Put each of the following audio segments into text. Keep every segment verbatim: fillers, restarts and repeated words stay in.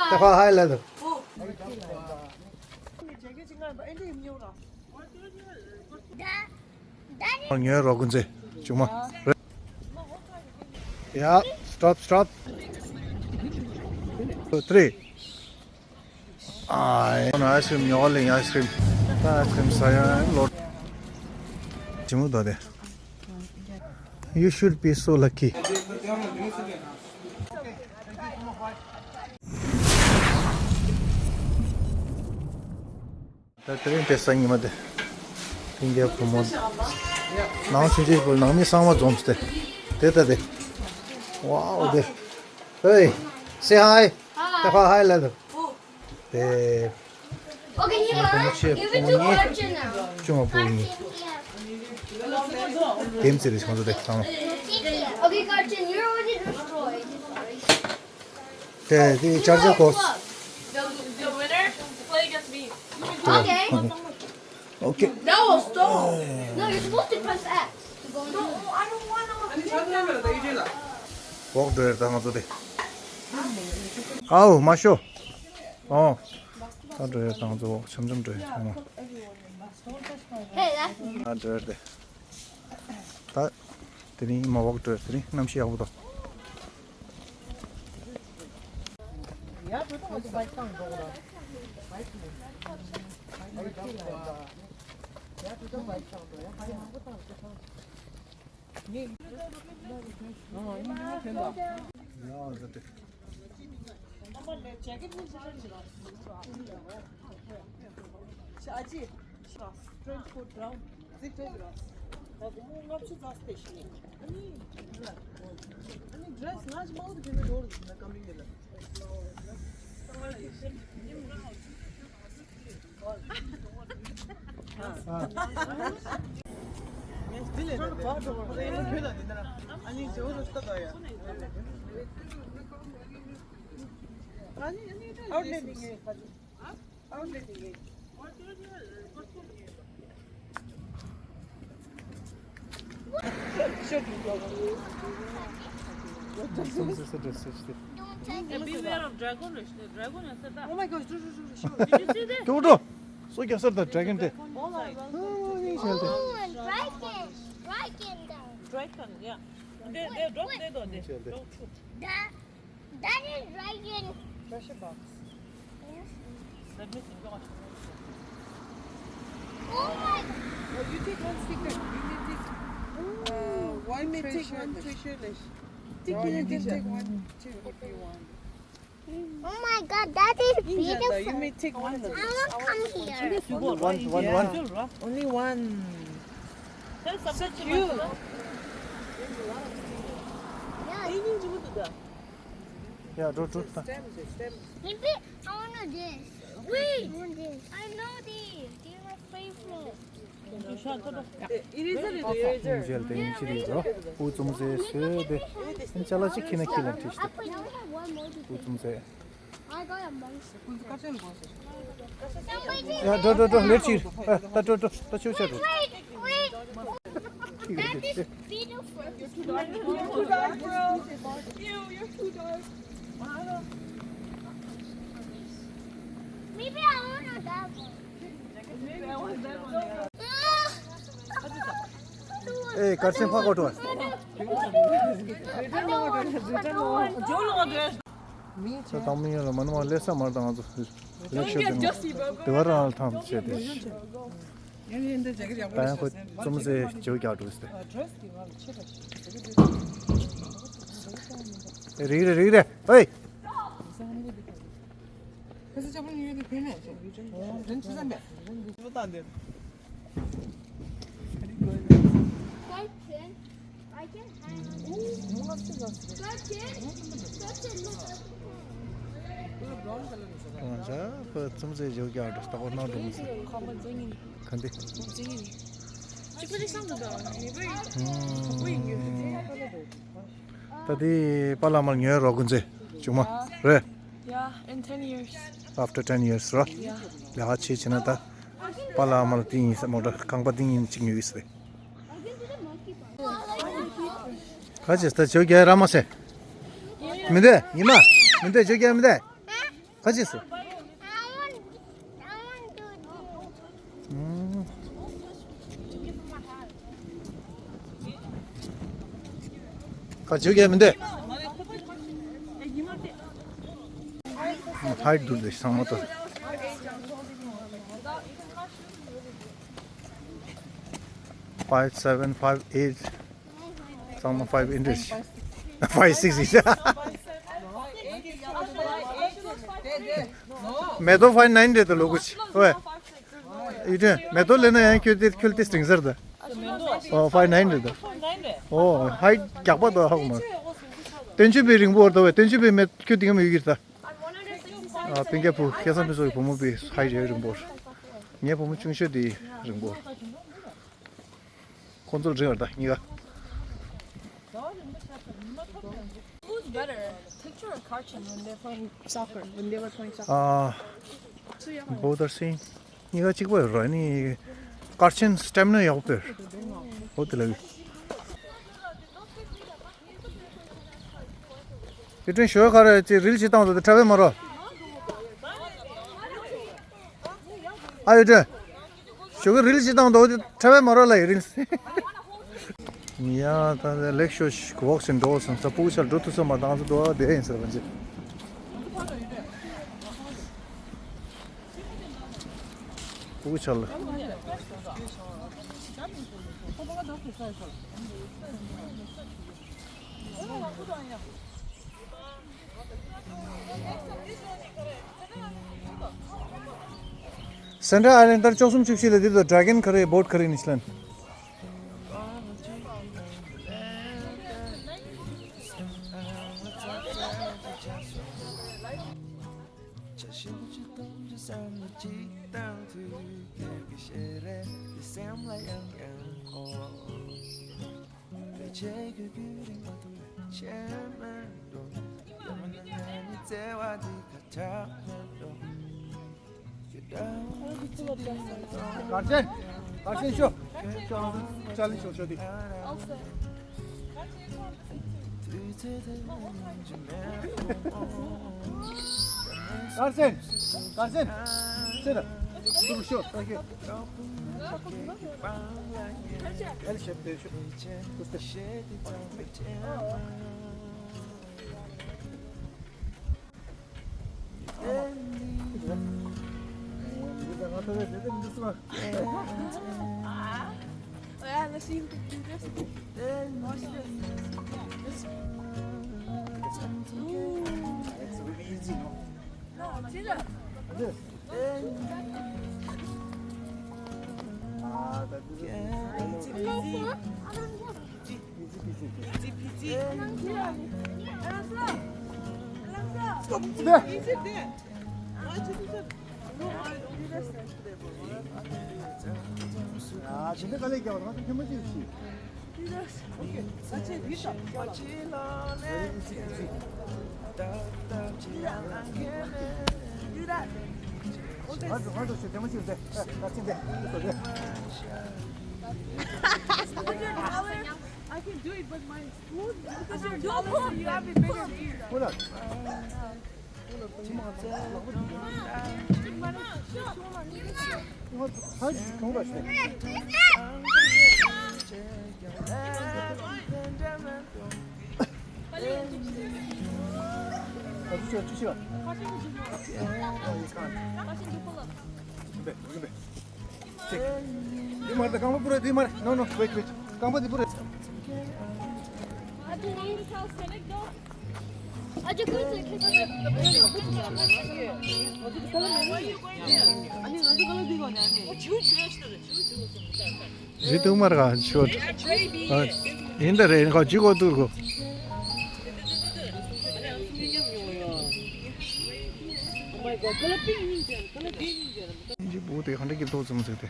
ད་ཁ་ཧའི་ལབ་དང་། ཉོས་རོགས་ཀུན་ཚེ་ཆུང་མ་རེད། ཡ། སི་ཊོབ་སི་ཊོབ། ཊུ་ཐི་རི། ཨ། ཨའི་སི་ཀྲིམ་ཉོ་ལེ། ཨའི་སི་ཀྲིམ། ད་ཨའི་སི་ཀྲིམ་ཟ་ཡ་ལོ། ཇི་མོ་དོ་དེ། You should be so lucky. ད་དེ་རིང་དེ་སང་ཉི་མ་དེ། ཕིང་གེ་བུ་མོ། ནང་ཆུང་ཆུང་བུ་ནང་མི་གསང་བ་འཛོམས་ཏེ། དེ་ད་དེ། Wow དེ། Hey, say hi. ད་ཁ་ཧའི་ལབ་དང་། དེ། Okay, you བུ་མོ་ཆེ། you བུ་མོ་གཉིས། Cartoon now. ཆུང་བ་བུ་གཉིས། དེམ་ཚེ་རེ་ཁོང་ཚོ་དེ་ཚང་མ། Okay, Cartoon, you're already destroyed. དེ་དེ་ཅར་ཅར་གོ། The, the winner play against me. Okay. Okay. That was stone. No, you're supposed to press X. No, I don't want to. ཝོག་འགྲོ་ཡར་ད་ང་ཚོ་དེ། ཨའོ་མ་ཤོ། ཨོ། ད་འགྲོ་ཡར་ད་ང་ཚོ་ཝོག་འཆམ་འཆམ་འགྲོ་ཡར་ཚང་མ། Hey, that's ང་འགྲོ་ཡར་དེ། ད། དེ་རིང་མ་ཝོག་འགྲོ་ཡར་དེ་རིང་གནམ་གཤིས་ཡག་པོ་འདུག Beware of dragon. Dragon is the Oh my gosh, dragon, dragon, dragon. Did you see that? ཀྱོག་ཀྱོག་སོ་རྒྱ་སར་དང་ཌེ་གོན་དེ། Oh, dragon. Dragon, yeah. They, they drop, they don't, they drop too. That, that is dragon. Treasure box. Yes. Let me see. Oh my. Oh, you take one sticker. You need this. Uh, one treasure. You may take one treasure list. Take it, you can take one too if you want. Oh my God, that is beautiful. You may take one of these. I want to come here. One, one, one. Only one. So cute. Yeah. Yeah, draw, draw. Maybe I want this. Wait, I know this. These are my favorite. Eraser, eraser. འཇལ་ཏེ་ཡིན་ཅི་རེད་རོ། ཨུ་ཙུམ་ཟེ་སེ་དེ། ཨིན་ཅ་ལ་ཅི་ཁི་ན་ཁི་ལ་ཁྲིས་ཏེ། ཨུ་ཙུམ་ཟེ། ཡ་འགྲོ་འགྲོ་འགྲོ་ལེར་ཅིར། ཨ་ད་འགྲོ་འགྲོ་ད་ཆུ་ཆ་འགྲོ། Wait, wait. That is beautiful. You're too dark, bro. Ew, you're too dark. Maybe I want that one. ཨེ་དཀར་ཆེན་ཕ་གོ་ཏོ། ས་དང་མི་ཡོད་ལ་མ་ནུ་མ་ལེ་ས་མར་དང་ང་ཚོ་ལེགས་ཤོད་དེ་དེ་བ་རང་ལ་ཐང་བྱས་ཏེ། ད་ཡང་ཁོ་ཙུམ་ཟེ་ཇོ་རྒྱག་འགྲོ་ཟེ། རིག་རེ་རིག་རེ་ཧེ། ང་ཚོ་ཙུམ་ཟེ་ཇོ་རྒྱག་འགྲོ་ད་གོ་ནང་འགྲོ་མི་ཟེ། ག་འདི། ད་དེ་པཱ་ལགས་མར་ཉོས་རོགས་ཀུན་ཚེ་ཆུང་མ་རེད། Yeah, in ten years. After ten years རོ། Yeah. ལས་ཀ་བྱེད་བྱེད་ན་ད་པཱ་ལགས་མར་ཏིང་ཡིན་ས་མོ་ཊ་རྐང་པ་ཏིང་ཡིན་གཅིག་ཉོས་ཡིན་ས་རེད། ག་ཅེས་ད་ཇོ་རྒྱག་ར་མ་ཟེ། མི་འདོད་ཉི་མ། མི་འདོད་ཇོ་རྒྱག་མི་འདོད། ག་ཅི་སོ། ཨང་། ག་ཅི་གས་མི་འདུག་ཧའིཊ་འདུག་དེ་ཚང་མ་ལྟོས། Five seven, five eight. ཚང་མ་five eight། Five six ཡིན། མེ་ཏོག་five nine རེད་ད་ལོ་གུ་ཆི། ཨོའི། ཡུ་ཏྲེན་མེ་ཏོག་ལེན་ན་ཡང་ཁྱོད་དེ་ཁྱོད་དེ་སྟེང་ཟེར་ད། ཨོ་five nine རེད་ད། ཨོ་ཧའིཊ་རྒྱག་པ་ད་ཧ་གོ་མ། བསྟན་ཆོས་པའི་རིང་པོ་བར་ད་བས་བསྟན་ཆོས་པའི་མེ་ཁྱོད་དེ་ག་མི་ཡོད་ཀྱི་རེད་ད། ཨ་སྤུན་ཀྱག་བུ་སྐལ་བཟང་ཕུན་ཚོགས་ཀྱི་བུ་མོ་པའི་ཧའིཊ་རེད་རིང་པོ། ངའི་བུ་མོ་ཆུང་ཤོས་དེ་རིང་པོ། ཁོང་ཚོ་རིང་བར་ད་གཉིས་ཀ། Who's better, Picture or Karchen when they're playing soccer? When they were playing soccer? ཨ། Both are same. གཉིས་ཀ་གཅིག་པ་ཡོད་ར་ནི། Karchen stamina ཡག་པོ་ཡོད། འོ་དེ་ལ་ཡོད། ཡུ་ཏྲེན་ཞོ་ག་རེ་ཅི་རིལ་ཞིག་བཏང་འདུག་དེ་ཁྲ་བས་མ་རོ། ཨ་ཡུ་ཏྲེན། ཞོགས་ཀས་རིལ་ཞིག་བཏང་འདུག་དེ་ཁྲ་བས་མ་རོ་ལ་ཡི་རིལ། ཡ་ད་ལེགས་ཤོས་ཤིག་ཝོག་ཞིག་འགྲོ་སོང་ས་སྤུ་གུ་ཆར་འགྲོ་ཐུབ་ས་མ་བཏང་ཚོ་འགྲོ་བ་བསྡད་ཡིན་ཟེར་བ་ཅི། སྤུ་གུ་ཆར་ལ། སེན་ཊར་ཨའི་ལན་ཌར་བཅུ་གསུམ་བཅུ་བཞི་ལ་འདི་དང་ཌ་ར་གོན་ཁ་རེ་བོཊ་ཁ་རེ་ནི་ཤི་ལན། གར་ཅན། གར་ཅན་ཤོ། ཤོ་ལ་ཅ་ལི་ཤོ་ཤོ་དི། གར་ཅན། གར་ཅན། སེ་ར། ཤོ་ཤོ་ཤོ། ཨེལ་ཤེབ་དེ་ཤོ། I can do it, but my Don't pull. You have a bigger beard. འདི་མར་དང་རྐང་པ་པུ་རེ། འདི་མར། No, no, wait, wait. རྐང་པ་འདི་པུ་རེ། རི་དུ་མར་ག་ཤོད། ཨ། ཡིན་ད་རེད་ཁ་ཇི་གོ་ཏུ་གོ། ཇི་བུ་དེ་ག་འདྲ་སྐྱིད་ཏོག་ཙམ་ཟིག་དེ།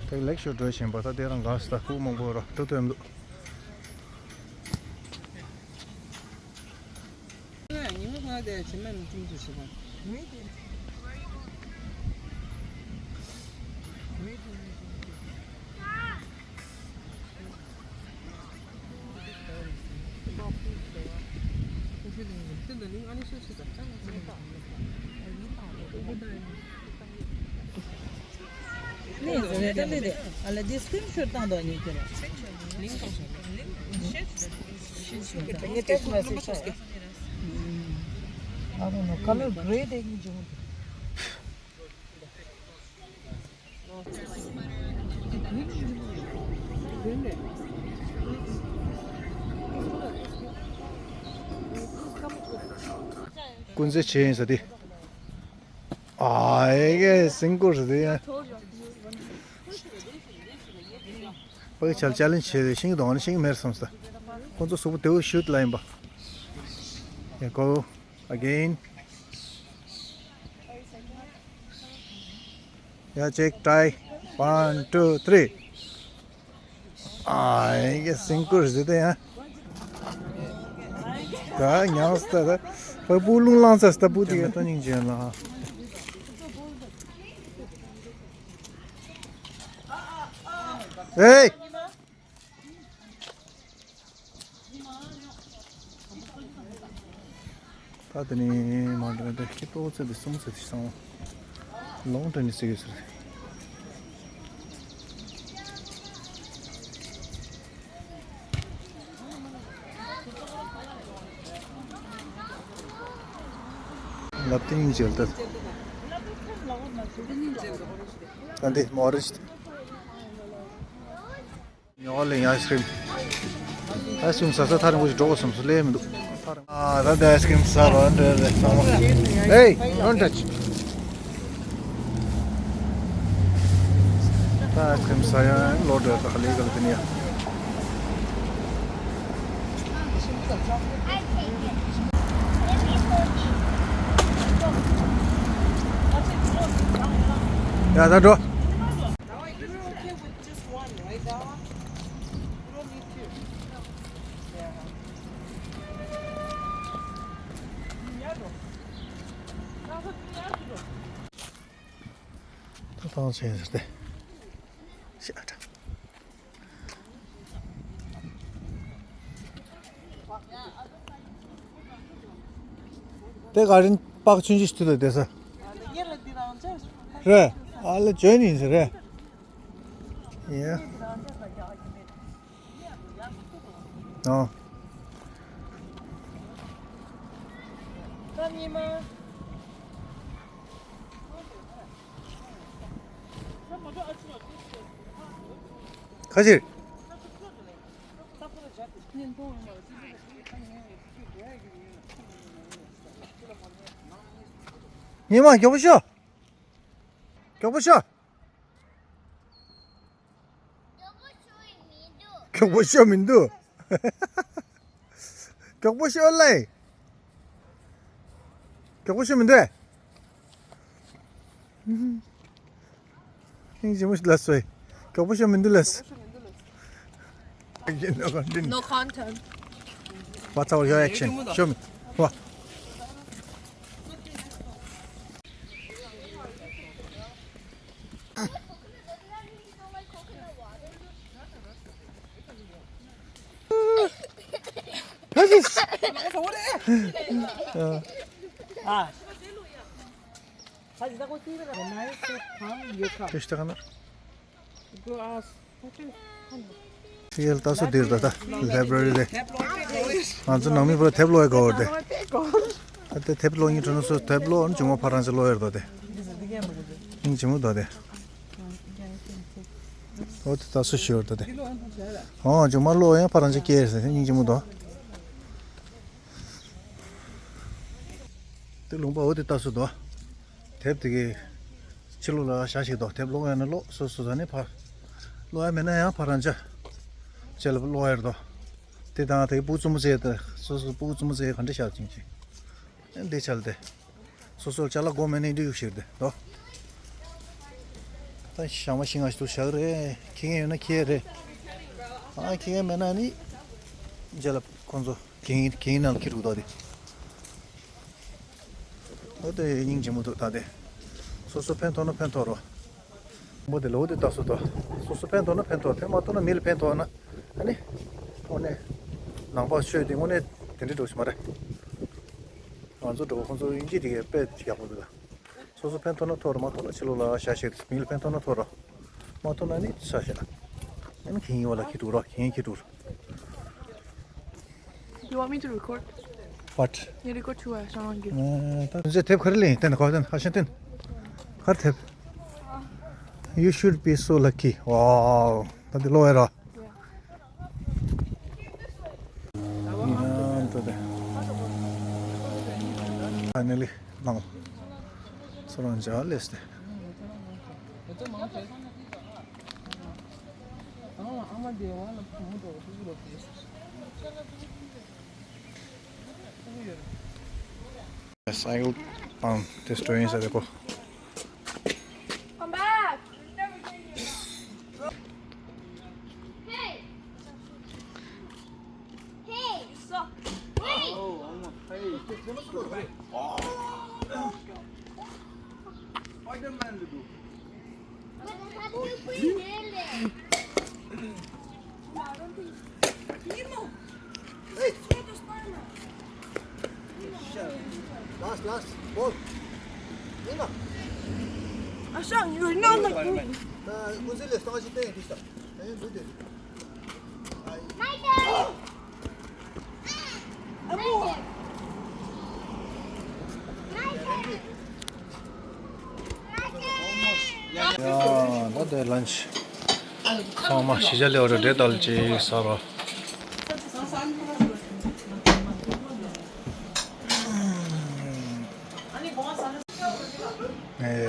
དེ་ལེགས་ཤོག་འགྲོ་བཞིན་པ་ད་དེ་རང་ག་ས་ད་ཕུག་མང་པོ་ར་ཏུ་ཏུ་ཡམ་འདུག་ཉི་མ་ཁ་དེ་ཇི་མ་མི་ཐུང་དུ་ཞིག་པ། མི་དེ། མི་དེ། ནས་རེད་ད་ལི་རེད། ཨ་ལ་འདི་སི་ཀྲིན་ཤོཊ་བཏང་དོ་ཉིད་ཀྱི་རེད། ངས་ཊེག་སི་མེ་སེཇ་ཤོད། I don't know, color gray དེ་གཉིས་བྱུང་། ཀུན་གཟིགས་བྱས་ཡིན་ས་དེ། ཨ་ཨེ་གེ་སིང་ཀུར་ཟེར་དེ་ཡང་། ཕ་གི་ཆ་ལ་ཅལ་ལེན་ཇི་བྱས་ཏེ་ཤིང་གི་དོང་ནས་ཤིང་གི་མེར་སོང་ས། ཁོང་ཚོ་གཟུགས་པོ་དེའུ་ཤུད་ལ་ཡིན་པ། Yeah, go again. Yeah, check, try. One, two, three. ཨ་ཨེ་གེ་སིང་ཀུར་ཟེར་དེ་ཡང་། ད་ཉང་སྟ་ད། ཕ་སྤུ་རླུང་ལངས་ས་སྟ་སྤུ་དེ་ག་ཏོ་སྙིང་རྗེ་ལ། ཨེ། ད་དེ་ནས་མ་འགྲོ་ན་ད་ཁྱི་ཏོག་ཙེ་དེ་སུམ་ཙེ་དེ་སང་། ལོང་ཏྲེ་ནི་སི་གེ་སི་རེད། ལབ་ཏེ་སྙིང་རྗེ་ལ་ད། ད་འདི་མོ་རེད། ཉོ་ལེ་ཡ་ཨའི་སི་ཀྲིམ། ཨའི་སི་ཀྲིམ་ཟ་ས་ཐག་རིང་པོ་ཞིག་འགྲོ་དགོས་བསམ་སོང་ལས་མི་འདུག་ཨ་ད་ད་ཨའི་སི་ཀྲིམ་ཟ་བ་འདྲ་རེད་ཚང་མ། Hey, don't touch. ད་ཨའི་སི་ཀྲིམ་ཟ་ཡ་ལོ་འདྲ་ད་ཧ་ལས་ག་ལ་དེ་ནི་ཡ། ཡ་ད་འགྲོ། Just one, right? That one? You don't need two. Yeah. ད་ཐང་ཆེན་ཟེར་ཏེ། ཤ་ཁྲ། དེ་ག་རིན་པག་ཆུན་ཆུ་ཞིག་ཐུ་ལ་བསྡད་ས། རེད། ཨ་ལ་འཇོན་ཡིན་ཟེར་རེད། ཡ། ཨ། ཁ་ཕྱིར། ཉི་མ་མགྱོགས་པོ་ཤོག་མགྱོགས་པོ་ཤོག་མགྱོགས་པོ་ཤོག་མི་འདུག་མགྱོགས་པོ་ཤོག་ལེ། མགྱོགས་པོ་ཤོག་མི་འདུག་ཨེ། ཡིན་གཅིག་མོ་ལ་སོས། མགྱོགས་པོ་ཤོག་མི་འདུག་ལས། No content. What's our your action? Show me. What? ཕ་ཨ། ཨ། ཕེ་ཤི་ཏ་ཁ་ན། ཕི་ཡལ་ད་སུ་དེར་ད་ད་ལེབ་ར་རི་རེད། ང་ཚོ་ནང་མི་པོ་དེབ་ཀློག་ཡ་གོ་བར་དེ། ད་དེ་དེབ་ཀློག་ཉིན་ཁྲོ་ན་སུ་དེབ་ཀློག་ནི་ཇུ་མོ་ཕ་རང་ཚོ་ཀློག་ཡར་ད་དེ། ཉིན་ཇུ་མོ་ད་དེ། ཨོ་དེ་ད་སུ་ཤོར་ད་དེ། ཨོ་ཇུ་མོ་ཀློག་ཡང་ཕ་རང་ཚོ་སྐྱེལ་ཟེར་ཉིན་ཇུ་མོ་ད། དེ་ལུང་པ་འོ་དེ་ལྟ་སུ་དོ། དེབ་དེ་གའི་ཕྱི་ལོགས་ལ་བཞག་ཞིག་དོ། དེབ་ཀློག་ཡ་ན་ཀློག་སོ་སོ་ཟ་ནི་ཕར། ཀློག་ཡ་མེད་ན་ཡང་ཕར་རང་ཅག་ཅེ་ལ་ཀློག་ཡར་དོ། དེ་དང་དེ་གའི་སྤུ་གུ་བཙུན་མོ་ཚེ་དེ་སོ་སོ་སྤུ་གུ་བཙུན་མོ་ཚེ་ག་འདྲ་བཞག་ཅིང་ཅིང་། འདི་ཆ་ལ་དེ། སོ་སོར་ཅ་ལག་སྒོ་མེད་ནས་འདི་གཡུག་ཞིག་དེ་དོ། ད་ཞག་མ་ཤིང་ང་ཞིག་ཏུ་བཞག་རེད། ཁྱི་ངན་ཡོད་ན་ཁྱི་རེད། ཨ་ཁྱི་ངན་མེད་ན་ནི། ཅེ་ལ་ཁོང་ཚོ། གིང་གིང་ནང་ལ་ཁྱི་རུ་དོ་དེ། འོ་དེ་སྙིང་རྗེ་མོ་འདུག་ད་དེ། སོ་སོ་ཕན་ཐོགས་ན་ཕན་ཐོགས་རོ། མོ་དེ་ལོ་དེ་ལྟ་སོ་དོ། སོ་སོ་ཕན་ཐོགས་ན་ཕན་ཐོགས། ཕན་མ་ཐོགས་ན་མི་ལ་ཕན་ཐོགས་ན། ཨ་ནི། དངོས་གནས། ནང་པ་ཆོས་དེ་དངོས་གནས་དེ་འདྲའི་འགྲོ་ཞིག་མ་རེད། ང་ཚོ་འགྲོ་ཁོང་ཚོ་དབྱིན་ཇི་དེ་གས་དཔེ་ཡག་པོ་འདུག་ད། སོ་སོ་ཕན་ཐོགས་ན་ཐོགས་ར། མ་ཐོགས་ན་ཕྱི་ལོགས་ལ་བཞག་ཤིག་མི་ལ་ཕན་ཐོགས་ན་ཐོགས་ར། མ་ཐོགས་ན་ནི་ཚ་ཤ། ཨ་ནི་གན་ཡིན་བ་ལ་ཁྱི་འདུག་ར། གན་ཁྱི་འདུག་ར། You want me to record? What? You record to us, I don't give. ད་ཚེ་དེབ་ག་རེ་ལེན་བསྟན་གོ་བསྟན་ཧ་ཤན་བསྟན། ག་རེ་དེབ། You should be so lucky. Wow. ད་འདི་ལོ་ཨེ་ར། ཡང་ད་དེ། Finally ལངས། ཚོ་རང་འཇགས་ལས་ཏེ། སའི་ཀལ་བཏང་དེ་སྤྲོད་ཡིན་ས་རེད་གོ། Come back! Hey! Hey! You suck! Hey! Spider-Man. Hey. Last, last ball. Nina. Asha, you're not like me. ད་ཀུན་གསལ་ལས་སྟངས་ཤིག་བསྟན་ཡིན་དུས་ད། ཨེ་འདུག་དེ། My turn. ཡ་ད་དེ་ལན་ཆི། ཚང་མ་གཞིས་ཆགས་ལས་བར་འབྲས་དལ་ཅིག་ཟ་རོ། ཨེ།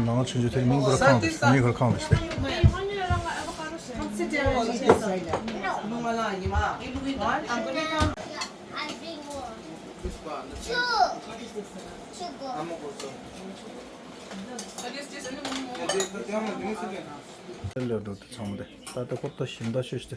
ནང་ཆུང་ཆུང་དེར་མིང་བོར་ཁང་དུ་མིང་བོར་ཁང་དུ་ཞིག་ལས་འགྲོ་དུ་ཚང་མ་དེ་ད་ལྟ་ཁོ་ད་ཞིམ་ད་ཤོད་ཤི།